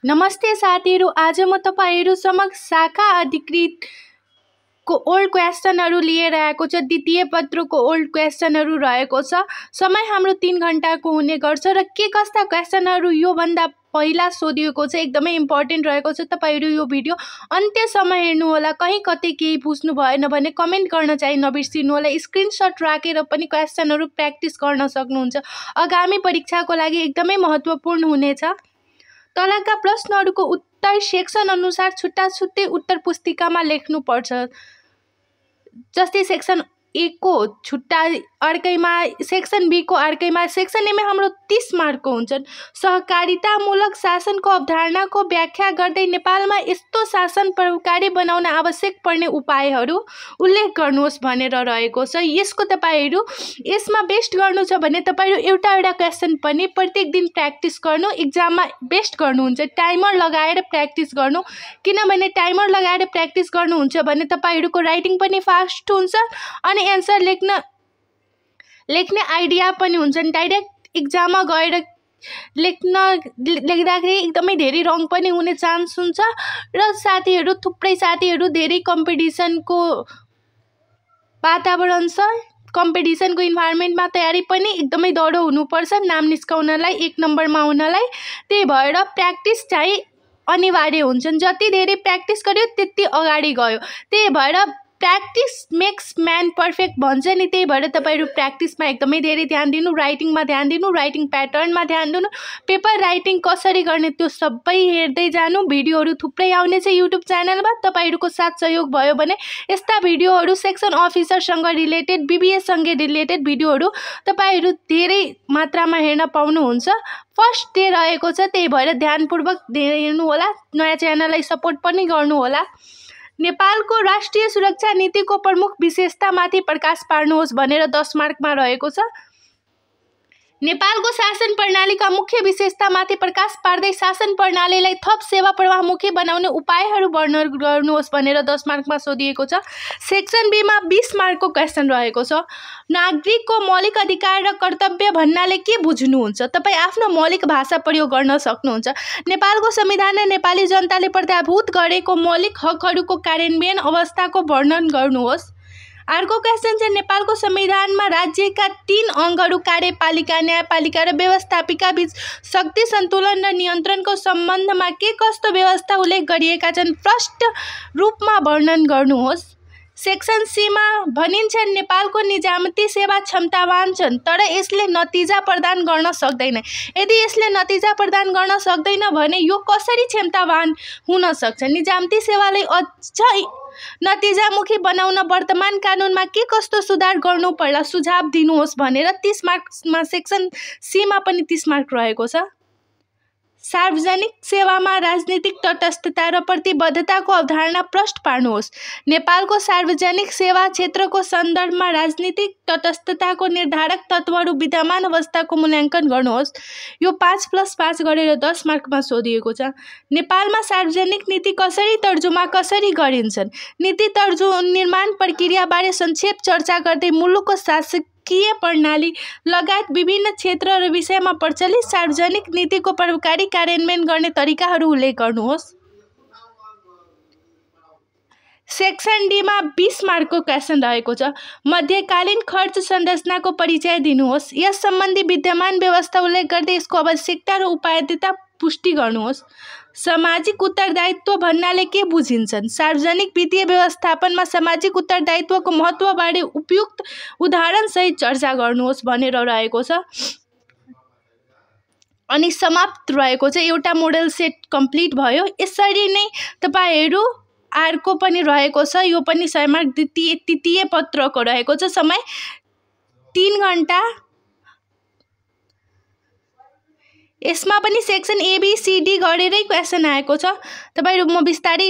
नमस्ते साथीहरू, आज म तपाईहरु समक्ष शाखा अधिकृतको ओल्ड क्वेशनहरु लिएर आएको छु। द्वितीय पत्रको ओल्ड क्वेशनहरु रहेको छ। समय हाम्रो 3 घण्टाको हुने गर्छ र के कस्ता क्वेशनहरु यो भन्दा पहिला सोधिएको छ एकदमै इम्पोर्टेन्ट रहेको छ। तपाईहरु यो भिडियो अन्त्यसम्म हेर्नु होला। कहीं कतै केही बुझ्नु भएन भने कमेन्ट गर्न चाहिँ नबिर्सिनु होला। स्क्रिनशट राखेर पनि क्वेशनहरु प्र्याक्टिस गर्न सक्नुहुन्छ। आगामी परीक्षाको लागि एकदमै महत्त्वपूर्ण हुनेछ। तलका प्रश्नहरूको उत्तर सेक्सन अनुसार छुट्टा-छुट्टै उत्तर पुस्तिकामा लेख्नुपर्छ। जस्तै सेक्सन ए को छुट्टा अर्कैमा, सेक्सन बी को अर्कैमा। सेक्सन ए मा हाम्रो 30 मार्कको हुन्छन्। सहकारितामूलक शासनको अवधारणाको व्याख्या गर्दै नेपालमा यस्तो शासन प्रभावकारी बनाउन आवश्यक पर्ने उपायहरू उल्लेख गर्नुहोस् भनेर रहेको छ। यसको तपाईहरु यसमा बेस्ट गर्नु छ भने तपाईहरु एउटा क्वेशन पनि प्रत्येक दिन प्र्याक्टिस गर्नु। एक्जाममा बेस्ट गर्नुहुन्छ टाइमर लगाएर प्र्याक्टिस गर्नु। किनभने टाइमर लगाएर प्र्याक्टिस गर्नुहुन्छ भने तपाईहरुको राइटिङ पनि फास्ट हुन्छ अनि एन्सर लेख्ने आइडिया पनि हुन्छ। डाइरेक्ट एक्जाममा गएर लेख्दाखेरि एकदमै धेरै रङ पनि हुने चान्स हुन्छ र साथीहरु थुप्रै साथीहरु धेरै कम्पिटिसनको वातावरण छ। कम्पिटिसनको इन्भाइरोमेन्टमा तयारी पनि एकदमै दह्रो हुनुपर्छ नाम निस्काउनलाई, 1 नम्बरमा आउनलाई। त्यही भएर प्र्याक्टिस चाहिँ अनिवार्य हुन्छन्। जति धेरै प्र्याक्टिस गर्यो त्यति अगाडि गयो। त्यही भएर प्र्याक्टिस मेक्स म्यान पर्फेक्ट भन्छ नि। त्यही भएर तपाईहरु प्र्याक्टिसमा एकदमै धेरै ध्यान दिनु, राइटिङमा ध्यान दिनु, राइटिङ प्याटर्नमा ध्यान दिनु, पेपर राइटिङ कसरी गर्ने त्यो सबै हेर्दै जानु। भिडियोहरू थुप्रै आउने छ युट्युब च्यानलमा। तपाईहरुको साथ सहयोग भयो भने यस्ता भिडियोहरू सेक्सन अफिसरसँग रिलेटेड, बीबीए सँगै रिलेटेड भिडियोहरू तपाईहरु धेरै मात्रामा हेर्न पाउनुहुन्छ। फर्स्ट डे रहेको छ, त्यही भएर ध्यानपूर्वक हेर्नु होला। नयाँ च्यानललाई सपोर्ट पनि गर्नु होला। नेपालको राष्ट्रिय सुरक्षा नीतिको प्रमुख विशेषतामाथि प्रकाश पार्नुहोस् भनेर 10 मार्कमा रहेको छ। नेपालको शासन प्रणालीका मुख्य विशेषतामाथि प्रकाश पार्दै शासन प्रणालीलाई थप सेवा प्रवाहमुखी बनाउने उपायहरू वर्णन गर्नुहोस् भनेर 10 मार्कमा सोधिएको छ। सेक्सन बी मा 20 मार्कको क्वेशन रहेको छ। नागरिकको मौलिक अधिकार र कर्तव्य भन्नाले के बुझ्नुहुन्छ? तपाई आफ्नो मौलिक भाषा प्रयोग गर्न सक्नुहुन्छ। नेपालको संविधानले नेपाली जनताले प्रत्याभूत गरेको मौलिक हकहरूको कार्यान्वयन अवस्थाको वर्णन गर्नुहोस्। अर्को क्वेशन चाहिँ नेपालको संविधानमा राज्यका 3 अङ्गहरू कार्यपालिका, न्यायपालिका र व्यवस्थापिका बीच शक्ति सन्तुलन र नियन्त्रणको सम्बन्धमा के कस्तो व्यवस्था उल्लेख गरिएका छन् प्रष्ट रूपमा वर्णन गर्नुहोस्। सेक्सन सी मा भनिन्छ नेपालको निजामती सेवा क्षमतावान छन् तर यसले नतिजा प्रदान गर्न सक्दैन। यदि यसले नतिजा प्रदान गर्न सक्दैन भने यो कसरी क्षमतावान हुन सक्छ? निजामती सेवालाई अझ नतिजामुखी बनाउन वर्तमान कानुनमा के कस्तो सुधार गर्नु पर्ला सुझाव दिनुहोस् भनेर 30 मार्कमा सेक्सन सी मा पनि 30 मार्क रहेको छ। सार्वजनिक सेवामा राजनीतिक तटस्थता र प्रतिबद्धताको अवधारणा प्रष्ट पार्नुहोस्। नेपालको सार्वजनिक सेवा क्षेत्रको सन्दर्भमा राजनीतिक तटस्थताको निर्धारक तत्त्वहरू विद्यमान अवस्थाको मूल्याङ्कन गर्नुहोस्। यो 5+5 गरेर 10 मार्कमा सोधिएको छ। नेपालमा सार्वजनिक नीति कसरी तर्जुमा कसरी गरिन्छन्? नीति निर्माण प्रक्रियाबारे संक्षेप चर्चा गर्दै मुलुकको शासकीय प्रणाली लगायत विभिन्न क्षेत्र र विषयमा प्रचलित सार्वजनिक नीतिको प्रभावकारी कार्यान्वयन गर्ने तरिकाहरू उल्लेख गर्नुहोस्। सेक्सन डी मा 20 मार्कको क्वेशन रहेको छ। मध्यकालीन खर्च संरचनाको परिचय दिनुहोस्। यस सम्बन्धी विद्यमान व्यवस्था उल्लेख गर्दै यसको आवश्यकता र उपायता पुष्टि गर्नुहोस्। सामाजिक उत्तरदायित्व भन्नाले के बुझिन्छन्? सार्वजनिक वित्तीय व्यवस्थापनमा सामाजिक उत्तरदायित्वको महत्त्वबारे उपयुक्त उदाहरणसहित चर्चा गर्नुहोस् भनेर रहेको छ। अनि समाप्त रहेको छ। एउटा मोडल सेट कम्प्लिट भयो। यसरी नै तपाईहरु अर्को पनि रहेको छ। यो पनि 100 मार्क तृतीय पत्रको रहेको छ। समय 3 घण्टा। यसमा पनि section A B C D गरेरै क्वेशन आएको छ। तपाईहरु म बिस्तारै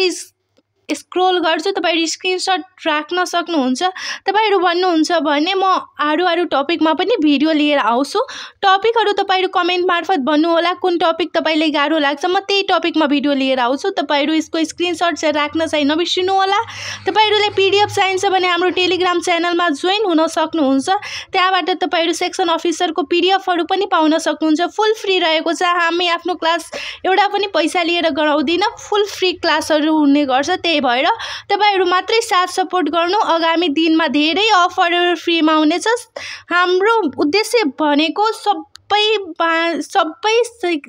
स्क्रोल गर्छु तपाईँहरू स्क्रिनसट राख्न सक्नुहुन्छ। तपाईँहरू भन्नुहुन्छ भने म अरू टपिकमा पनि भिडियो लिएर आउँछु। टपिकहरू तपाईँहरू कमेन्ट मार्फत भन्नुहोला कुन टपिक तपाईँलाई गाह्रो लाग्छ, म त्यही टपिकमा भिडियो लिएर आउँछु। तपाईँहरू यसको स्क्रिनसट चाहिँ राख्न चाहिँ नबिर्सिनु होला। तपाईँहरूले पिडिएफ चाहिन्छ भने हाम्रो टेलिग्राम च्यानलमा जोइन हुन सक्नुहुन्छ। त्यहाँबाट तपाईँहरू सेक्सन अफिसरको पिडिएफहरू पनि पाउन सक्नुहुन्छ। फुल फ्री रहेको छ। हामी आफ्नो क्लास एउटा पनि पैसा लिएर गराउँदिन, फुल फ्री क्लासहरू हुने गर्छ। त्यही भएर तपाईँहरू मात्रै साथ सपोर्ट गर्नु। आगामी दिनमा धेरै अफरहरू फ्रीमा हुनेछ। हाम्रो उद्देश्य भनेको सबै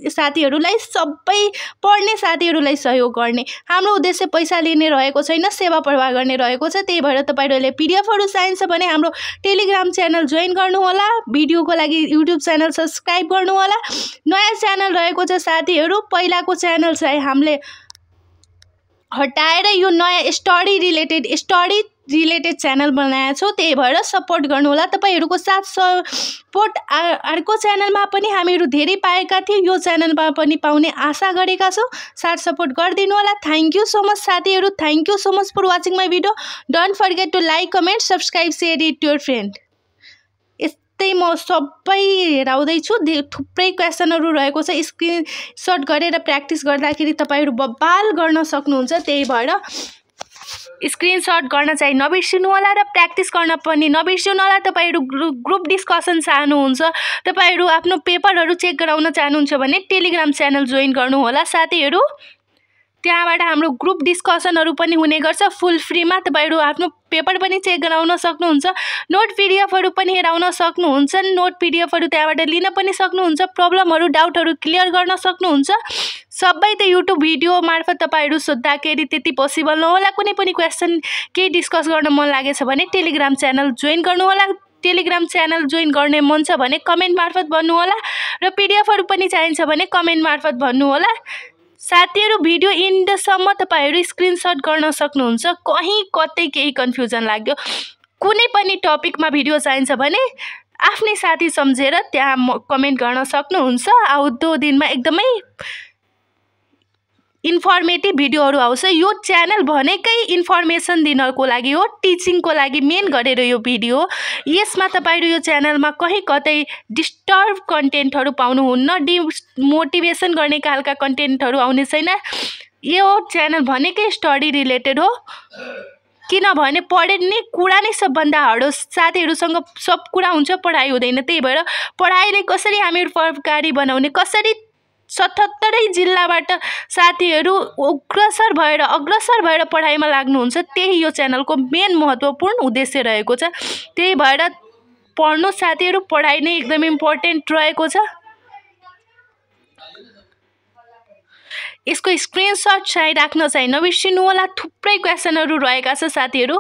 साथीहरूलाई, सबै पढ्ने साथीहरूलाई सहयोग गर्ने। हाम्रो उद्देश्य पैसा लिने रहेको छैन, सेवा प्रवाह गर्ने रहेको छ। त्यही भएर तपाईँहरूले पिडिएफहरू चाहिन्छ भने हाम्रो टेलिग्राम च्यानल जोइन गर्नुहोला। भिडियोको लागि युट्युब च्यानल सब्सक्राइब गर्नुहोला। नयाँ च्यानल रहेको छ साथीहरू, पहिलाको च्यानल चाहिँ हामीले हटाएर यो नयाँ स्टडी रिलेटेड च्यानल बनाएको छौँ। त्यही भएर सपोर्ट गर्नुहोला। तपाईँहरूको साथ सपोर्ट अर्को च्यानलमा पनि हामीहरू धेरै पाएका थियौँ, यो च्यानलमा पनि पाउने आशा गरेका छौँ। साथ सपोर्ट गरिदिनु होला। थ्याङ्क यू सो मच साथीहरू। Thank you so much for watching my video. Don't forget to like, comment, subscribe, share it to your friend. यस्तै म सबै हेराउँदैछु। थुप्रै क्वेसनहरू रहेको छ। स्क्रिनसट गरेर प्र्याक्टिस गर्दाखेरि तपाईँहरू बब्बाल गर्न सक्नुहुन्छ। त्यही भएर स्क्रिनसट गर्न चाहिँ नबिर्सिनु होला र प्र्याक्टिस गर्न पनि नबिर्सिनु होला। तपाईँहरू ग्रुप डिस्कसन चाहनुहुन्छ, तपाईँहरू आफ्नो पेपरहरू चेक गराउन चाहनुहुन्छ भने टेलिग्राम च्यानल जोइन गर्नुहोला साथीहरू। त्यहाँबाट हाम्रो ग्रुप डिस्कसनहरू पनि हुने गर्छ फुल फ्रीमा। तपाईँहरू आफ्नो पेपर पनि चेक गराउन सक्नुहुन्छ। नोट पिडिएफहरू पनि हेराउन सक्नुहुन्छ। नोट पिडिएफहरू त्यहाँबाट लिन पनि सक्नुहुन्छ। प्रब्लमहरू, डाउटहरू क्लियर गर्न सक्नुहुन्छ। सबै त युट्युब भिडियो मार्फत तपाईँहरू सोद्धाखेरि त्यति पोसिबल नहोला। कुनै पनि क्वेसन केही डिस्कस गर्न मन लागेछ भने टेलिग्राम च्यानल जोइन गर्नुहोला। टेलिग्राम च्यानल जोइन गर्ने मन छ भने कमेन्ट मार्फत भन्नुहोला र पिडिएफहरू पनि चाहिन्छ भने कमेन्ट मार्फत भन्नुहोला। साथीहरू भिडियो इन्डसम्म तपाईँहरू स्क्रिनसट गर्न सक्नुहुन्छ। कहीँ कतै केही कन्फ्युजन लाग्यो, कुनै पनि टपिकमा भिडियो चाहिन्छ भने आफ्नै साथी सम्झेर त्यहाँ कमेन्ट गर्न सक्नुहुन्छ। आउँदो दिनमा एकदमै इन्फर्मेटिभ भिडियोहरू आउँछ। यो च्यानल भनेकै इन्फर्मेसन दिनको लागि हो, टिचिङको लागि मेन गरेर यो भिडियो। यसमा तपाईँहरू यो च्यानलमा कहीँ कतै डिस्टर्ब कन्टेन्टहरू पाउनुहुन्न। डिमोटिभेसन गर्ने खालका कन्टेन्टहरू आउने छैन। यो च्यानल भनेकै स्टडी रिलेटेड हो, किनभने पढ्ने कुरा नै सबभन्दा हार्ड हो। साथीहरूसँग सब कुरा हुन्छ, पढाइ हुँदैन। त्यही भएर पढाइले कसरी हामीहरू प्रभावकारी बनाउने, कसरी 77 जिल्लाबाट साथीहरू अग्रसर भएर पढाइमा लाग्नुहुन्छ, त्यही यो च्यानलको मेन महत्त्वपूर्ण उद्देश्य रहेको छ। त्यही भएर पढ्नु साथीहरू, पढाइ नै एकदम इम्पोर्टेन्ट रहेको छ। यसको स्क्रिनसट चाहिँ राख्न चाहिँ नबिर्सिनु होला। थुप्रै क्वेसनहरू रहेका छ साथीहरू।